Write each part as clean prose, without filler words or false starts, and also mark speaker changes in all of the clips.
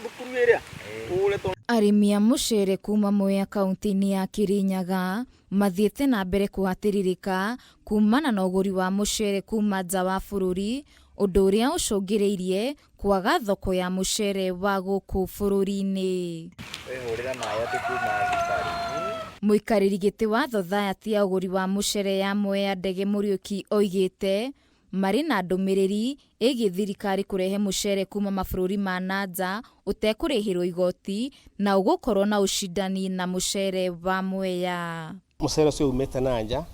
Speaker 1: Thukuru ĩrĩa ũgũre tondũ.
Speaker 2: Arĩmi a mũcere kuma Mwea kauntĩ-inĩ ya Kirinyaga mathiĩte na mbere kũhatĩrĩrĩka kumana na ũgũri wa mũcere kuma nja wa bũrũri, ũndũ ũrĩa ũcũngĩrĩirie kwaga thoko ya mũcere wa gũkũ bũrũri-inĩ.
Speaker 3: Wĩhũrĩre maĩ atĩ kuma thibitarĩ-inĩ.
Speaker 2: Mũikarĩri gĩtĩ wa Thothayatĩ ya ũgũri wa mũcere ya Mwea Ndege Mũriũki oigĩte marĩ na ndũmĩrĩri ĩgiĩ thirikari kũrehe mũcere kuma mabũrũri ma na nja ũtekũrĩhĩrwo igoti na ũgũkorwo na ũcindani na mũcere wa Mwea.
Speaker 4: Mũcere ũcio umĩte na nja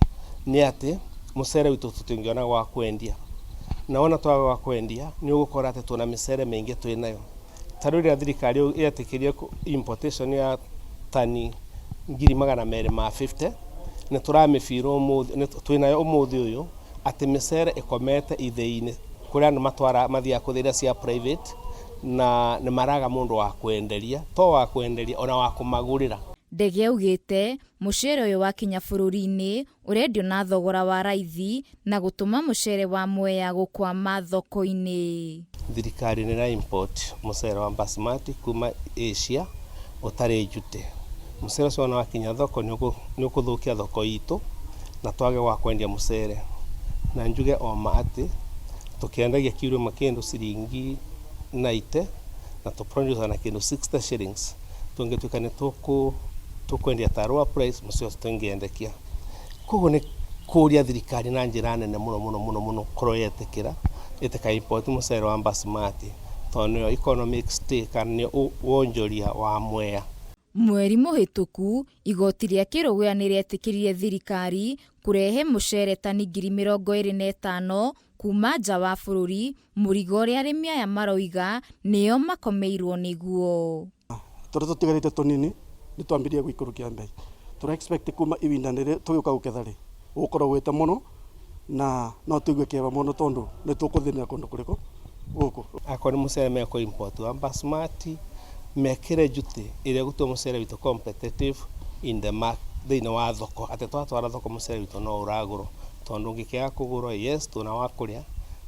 Speaker 4: nĩ atĩ mũcere witũ tũtingĩona gwa kwendia, na wona twaga gwa kwendia nĩ ũgũkora atĩ twĩna mĩcere mĩingĩ twĩ nayo. Ta rĩu rĩrĩa thirikari yetĩkĩrie importation ya tani 250,000 nĩ tũramĩbira ũmũthĩ, twĩnayo ũmũthĩ ũyũ atĩ mĩcere ĩkomete ithĩi-inĩ kũrĩa andũ matwara mathiaga kũthĩra cia private na nĩ maraga mũndũ wa kwenderia, to wa kwenderia ona wa kũmagũrĩra.
Speaker 2: Ndege augĩte mũcere ũyũ wakinya bũrũri-inĩ ũrendio na thogora wa raithi na gũtũma mũcere wa Mwea gũkwama thoko-inĩ.
Speaker 4: Thirikari nĩ ĩra import mũcere wa basmati kuma Asia ũtarĩ duty. Mũcere ũcio wona wakinya thoko nĩ ũkũthũkia thoko itũ na twage gwa kwendia mũcere. Na njuge o ma atĩ tũkĩendagia kiro ĩmwe kĩndũ ciringi 90 na tũ produce na kĩndũ 60 shillings, tũngĩtuĩka nĩ tũkwendia ta lower price, mũcere ũcio tũngĩendekia. Koguo nĩ kũria thirikari na njĩra nene mũno mũno mũno mũno korwo yetĩkĩra ĩtĩka import mũcere wa basmati tondũ nĩyo economic stake kana nĩyo wonjoria wa Mwea.
Speaker 2: Mweri mũhĩtũku igoti rĩa Kĩrũgũya nĩ rĩetĩkĩrire thirikari kũrehe mũcere tani 25,000 kuma nja wa bũrũri, mũrigo ũrĩa arĩmi aya maroiga nĩo makomeirwo nĩguo.
Speaker 5: Tũrĩa tũtigarĩte tũnini nĩ twambirie gũikũrũkia mbei. Tũra expect kuma ihinda rĩrĩ tũgĩũka gũketha rĩ, gũgũkorwo gwĩte mũno na no tũigue kĩeva mũno tondũ nĩ tũkũthĩnĩra kũndũ kũrĩkũ gũkũ.
Speaker 4: Akorwo nĩ mũcere mekũ import wa basmati mekĩre duty ĩrĩa ĩgũtua mũcere witũ competitive in the market, thĩinĩ wa thoko, atĩ twatwara thoko mũcere witũ no ũragũrwo, tondũ ũngĩkĩaga kũgũrwo, yes, twĩna wa kũrĩa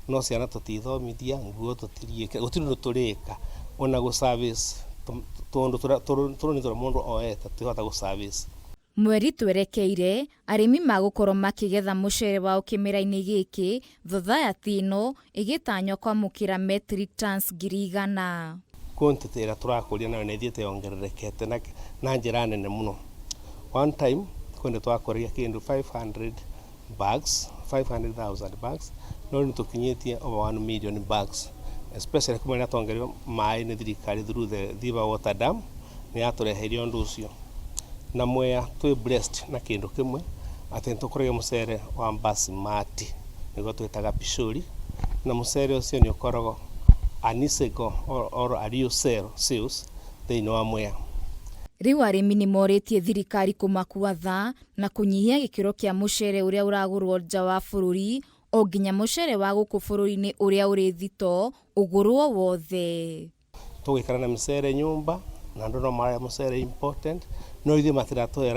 Speaker 4: no ciana tũtithomithia, nguo tũtiriĩkĩra, gũtirĩ ũndũ tũrĩka ona gũ service tũndũ tũroni tũrĩa mũndũ oete tũtihota gũ service.
Speaker 2: Mweri twerekeire arĩmi magũkorwo makĩgetha mũcere wao kĩmera-inĩ gĩkĩ, thothayatĩ ĩno ĩgĩtanywo kwamũkĩra metric tons 100,000.
Speaker 4: Quantity ĩrĩa tũrakũria nayo nĩ ĩthiĩte yongererekete na njĩra nene mũno. One time kwĩ twakũragia kĩndũ 500 bags, 500,000 bags, no rĩu nĩ tũkinyĩtie over 1 million bags, especially kuma rĩrĩa twongereirwo maĩ nĩ thirikari through the Thiba Water Dam, nĩ yatũreheire ũndũ ũcio. Na Mwea twĩ blessed na kĩndũ kĩmwe atĩ nĩ tũkũragia mũcere wa basmati, nĩguo twĩtaga pishori, na mũcere ũcio nĩ ũkoragwo anisego or a real sales thĩinĩ wa Mwea.
Speaker 2: Rĩu arĩmi nĩ morĩtie thirikari kũmakua tha na kũnyihia gĩkĩro kĩa mũcere ũrĩa ũragũrwo nja wa bũrũri o nginya mũcere wa gũkũ bũrũri-inĩ ũrĩa ũrĩ thito ũgũrwo wothe.
Speaker 4: Tũgũikara na mĩcere nyũmba na andũ no mararĩa mũcere important, no ithuĩ matiratũhe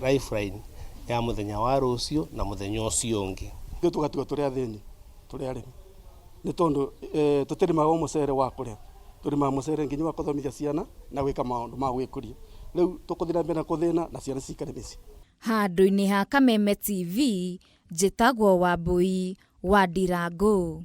Speaker 4: lifeline ya mũthenya wa rũciũ na mũthenya ũcio ũngĩ.
Speaker 5: Ithuĩ tũgatigwo tũrĩ athĩni tũrĩ arĩmi nĩ tondũ tũtirĩmaga o mũcere wa kũrĩa, tũrĩmaga mũcere nginya wa kũthomithia ciana na gwĩka maũndũ ma gwĩkũria. Rĩu tũkũthiĩ na mbere na kũthĩna na ciana cikare mĩciĩ.
Speaker 2: Handũ-inĩ ha Kameme TV, njĩtagwo Wambui wa Ndirangu.